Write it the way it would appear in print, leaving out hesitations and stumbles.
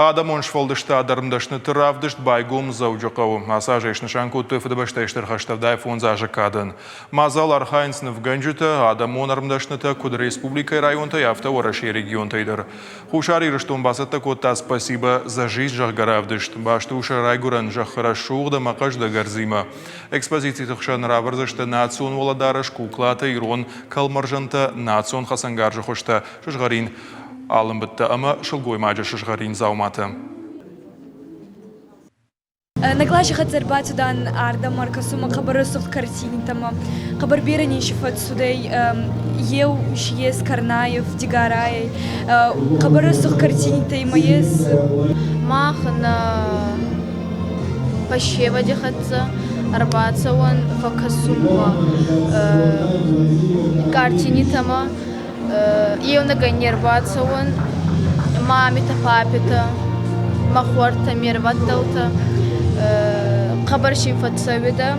Адӕмон сфӕлдыстад ӕрмдӕсныты равдыст байгом Дзӕуджыхъӕуы. Ацы азӕй снысан кодтой Фыдыбӕстӕйы Стыр хӕсты 75 азы кадӕн. Мадзал архайынц нывгӕнджытӕ, адӕмон ӕрмдӕснытӕ куыд республикӕйы районтӕй, афтӕ Уӕрӕсейы регионтӕй дӕр. Хуссар Ирыстон бацӕттӕ кодта «Спасибо за жизнь» зӕгъгӕ равдыст. Баст у сӕ райгуырӕн зӕххы рӕсугъд ӕмӕ хъӕздыг ӕрдзимӕ. Экспозициты хсӕн равӕрдзысты национ уӕлӕдарӕс, куклатӕ, ирон кӕлмӕрзӕнтӕ, национ хӕцӕнгарзы хуызтӕ, сызгъӕрин алымбыдтӕ ӕмӕ сылгоймаджы сызгъӕрин дзауматӕ. Нӕ къласи хӕццӕ ӕрбацудан ардӕмӕ ӕркӕсунмӕ хъӕбӕр рӕсугъд картинитӕмӕ. Хъӕбӕр берӕ нин си фӕццудӕй. Еу си ес Карнаев, Дигарайӕй. Хъӕбӕр рӕсугъд картинитӕ имӕ ес. Мах нӕ фӕсевӕди хӕццӕ ӕрбацӕуӕн фӕккӕсунмӕ картинитӕмӕ. Еунӕгӕй не рбацӕуӕн, мамитӕ, папитӕ, мӕ хуӕртӕ, ме рвадтӕлтӕ. Хъӕбӕр син фӕццӕуидӕ.